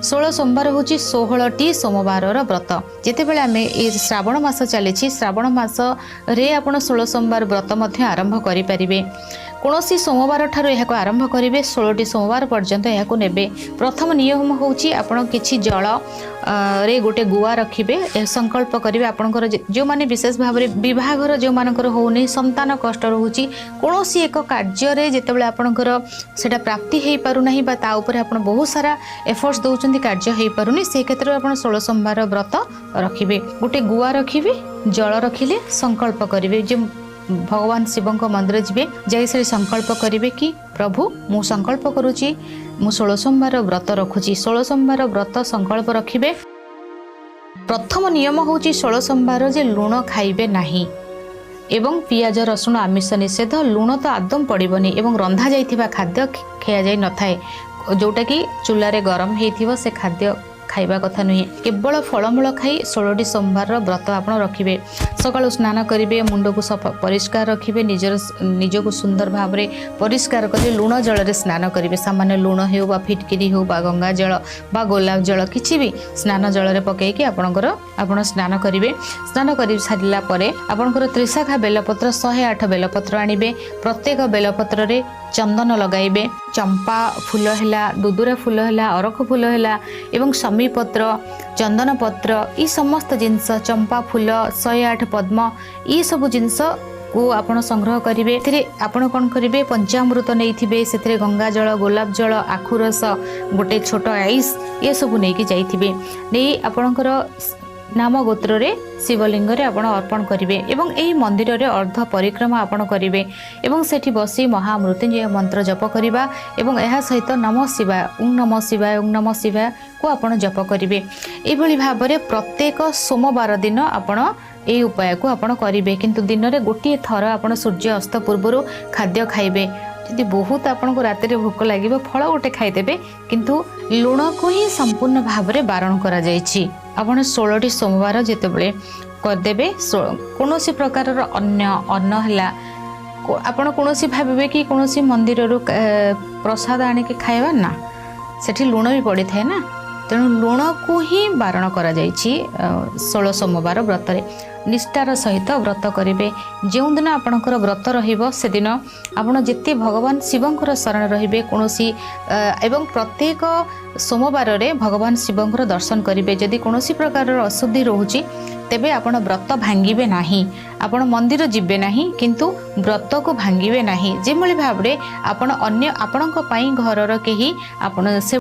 16 ସୋମବାର ହେଉଛି 16ଟି ସୋମବାରର ବ୍ରତ। ଯେତେବେଳେ ଆମେ ଏ ଶ୍ରାବଣ ମାସ ଚାଲିଛି, ଶ୍ରାବଣ ମାସରେ ଆପଣ 16 ସୋମବାର ବ୍ରତ ମଧ୍ୟ ଆରମ୍ଭ କରିପାରିବେ। କୌଣସି ସୋମବାର ଠାରୁ ଏହାକୁ ଆରମ୍ଭ କରିବେ, 16ଟି ସୋମବାର ପର୍ଯ୍ୟନ୍ତ ଏହାକୁ ନେବେ। ପ୍ରଥମ ନିୟମ ହେଉଛି ଆପଣ କିଛି ଜଳ ରେ ଗୋଟେ ଗୁଆ ରଖିବେ, ଏ ସଂକଳ୍ପ କରିବେ। ଆପଣଙ୍କର ଯେଉଁମାନେ ବିଶେଷ ଭାବରେ ବିବାହଘର ଯେଉଁମାନଙ୍କର ହେଉନି, ସନ୍ତାନ କଷ୍ଟ ରହୁଛି, କୌଣସି ଏକ କାର୍ଯ୍ୟରେ ଯେତେବେଳେ ଆପଣଙ୍କର ସେଇଟା ପ୍ରାପ୍ତି ହେଇପାରୁନାହିଁ ବା ତା ଉପରେ ଆପଣ ବହୁତ ସାରା ଏଫର୍ଟସ୍ ଦେଉଛନ୍ତି, କାର୍ଯ୍ୟ ହେଇପାରୁନି, ସେଇ କ୍ଷେତ୍ରରେ ଆପଣ 16 ସୋମବାର ବ୍ରତ ରଖିବେ। ଗୋଟେ ଗୁଆ ରଖିବେ, ଜଳ ରଖିଲେ ସଂକଳ୍ପ କରିବେ ଯେ ଭଗବାନ ଶିବଙ୍କ ମନ୍ଦିର ଯିବେ, ଯାଇ ସେଠି ସଂକଳ୍ପ କରିବେ କି ପ୍ରଭୁ, ମୁଁ ସଂକଳ୍ପ କରୁଛି, ମୁଁ 16 ସୋମବାର ବ୍ରତ ରଖୁଛି। 16 ସୋମବାର ବ୍ରତ ସଂକଳ୍ପ ରଖିବେ। ପ୍ରଥମ ନିୟମ ହେଉଛି 16 ସୋମବାର ଯେ ଲୁଣ ଖାଇବେ ନାହିଁ ଏବଂ ପିଆଜ ରସୁଣ ଆମିଷ ନିଷେଧ। ଲୁଣ ତ ଆଦୌ ପଡ଼ିବନି ଏବଂ ରନ୍ଧା ଯାଇଥିବା ଖାଦ୍ୟ ଖିଆଯାଇ ନଥାଏ। ଯେଉଁଟାକି ଚୁଲାରେ ଗରମ ହେଇଥିବ, ସେ ଖାଦ୍ୟ ଖାଇବା କଥା ନୁହେଁ। କେବଳ ଫଳମୂଳ ଖାଇ 16ଟି ସୋମବାରର ବ୍ରତ ଆପଣ ରଖିବେ। ସକାଳୁ ସ୍ନାନ କରିବେ, ମୁଣ୍ଡକୁ ସଫା ପରିଷ୍କାର ରଖିବେ, ନିଜକୁ ସୁନ୍ଦର ଭାବରେ ପରିଷ୍କାର କରି ଲୁଣ ଜଳରେ ସ୍ନାନ କରିବେ। ସାମାନ୍ୟ ଲୁଣ ହେଉ ବା ଫିଟକିରି ହେଉ ବା ଗଙ୍ଗା ଜଳ ବା ଗୋଲାପ ଜଳ, କିଛି ବି ସ୍ନାନ ଜଳରେ ପକାଇକି ଆପଣ ସ୍ନାନ କରିବେ। ସ୍ନାନ କରି ସାରିଲା ପରେ ଆପଣଙ୍କର ତ୍ରିଶାଖା ବେଲପତ୍ର, 108 ବେଲପତ୍ର ଆଣିବେ। ପ୍ରତ୍ୟେକ ବେଲପତ୍ରରେ ଚନ୍ଦନ ଲଗାଇବେ। ଚମ୍ପା ଫୁଲ ହେଲା, ଦୁଦୁରା ଫୁଲ ହେଲା, ଅରଖ ଫୁଲ ହେଲା ଏବଂ ଶମି ପତ୍ର, ଚନ୍ଦନ ପତ୍ର, ଏଇ ସମସ୍ତ ଜିନିଷ, ଚମ୍ପା ଫୁଲ, 108 ପଦ୍ମ, ଏଇସବୁ ଜିନିଷକୁ ଆପଣ ସଂଗ୍ରହ କରିବେ। ଏଥିରେ ଆପଣ କ'ଣ କରିବେ? ପଞ୍ଚାମୃତ ନେଇଥିବେ, ସେଥିରେ ଗଙ୍ଗା ଜଳ, ଗୋଲାପ ଜଳ, ଆଖୁ ରସ, ଗୋଟେ ଛୋଟ ଆଇସ୍, ଏସବୁ ନେଇକି ଯାଇଥିବେ। ନେଇ ଆପଣଙ୍କର ନାମ ଗୋତ୍ରରେ ଶିବଲିଙ୍ଗରେ ଆପଣ ଅର୍ପଣ କରିବେ ଏବଂ ଏହି ମନ୍ଦିରରେ ଅର୍ଦ୍ଧ ପରିକ୍ରମା ଆପଣ କରିବେ ଏବଂ ସେଠି ବସି ମହାମୃତ୍ୟୁଞ୍ଜୟ ମନ୍ତ୍ର ଜପ କରିବା ଏବଂ ଏହା ସହିତ ନମ ଶିବାୟ, ଓଁ ନମ ଶିବାୟ, ଓଁ ନମ ଶିବାୟକୁ ଆପଣ ଜପ କରିବେ। ଏଇଭଳି ଭାବରେ ପ୍ରତ୍ୟେକ ସୋମବାର ଦିନ ଆପଣ ଏହି ଉପାୟକୁ ଆପଣ କରିବେ। କିନ୍ତୁ ଦିନରେ ଗୋଟିଏ ଥର ଆପଣ ସୂର୍ଯ୍ୟ ଅସ୍ତ ପୂର୍ବରୁ ଖାଦ୍ୟ ଖାଇବେ। ଯଦି ବହୁତ ଆପଣଙ୍କୁ ରାତିରେ ଭୋକ ଲାଗିବ, ଫଳ ଗୋଟେ ଖାଇଦେବେ, କିନ୍ତୁ ଲୁଣକୁ ହିଁ ସମ୍ପୂର୍ଣ୍ଣ ଭାବରେ ବାରଣ କରାଯାଇଛି। ଆପଣ 16ଟି ସୋମବାର ଯେତେବେଳେ କରିଦେବେ, କୌଣସି ପ୍ରକାରର ଅନ୍ୟ ଅନ୍ନ ହେଲା, ଆପଣ କୌଣସି ଭାବିବେ କି କୌଣସି ମନ୍ଦିରରୁ ପ୍ରସାଦ ଆଣିକି ଖାଇବା ନା, ସେଠି ଲୁଣ ବି ପଡ଼ିଥାଏ ନା। ତେଣୁ ଲୁଣକୁ ହିଁ ବାରଣ କରାଯାଇଛି। 16 ସୋମବାର ବ୍ରତରେ ନିଷ୍ଠାର ସହିତ ବ୍ରତ କରିବେ। ଯେଉଁଦିନ ଆପଣଙ୍କର ବ୍ରତ ରହିବ, ସେଦିନ ଆପଣ ଯେତେ ଭଗବାନ ଶିବଙ୍କର ଶରଣ ରହିବେ କୌଣସି ଏବଂ ପ୍ରତ୍ୟେକ ସୋମବାରରେ ଭଗବାନ ଶିବଙ୍କର ଦର୍ଶନ କରିବେ। ଯଦି କୌଣସି ପ୍ରକାରର ଅଶୁଦ୍ଧି ରହୁଛି, ତେବେ ଆପଣ ବ୍ରତ ଭାଙ୍ଗିବେ ନାହିଁ। ଆପଣ ମନ୍ଦିର ଯିବେ ନାହିଁ, କିନ୍ତୁ ବ୍ରତକୁ ଭାଙ୍ଗିବେ ନାହିଁ। ଯେଭଳି ଭାବରେ ଆପଣ ଅନ୍ୟ ଆପଣଙ୍କ ପାଇଁ ଘରର କେହି ଆପଣ ସେ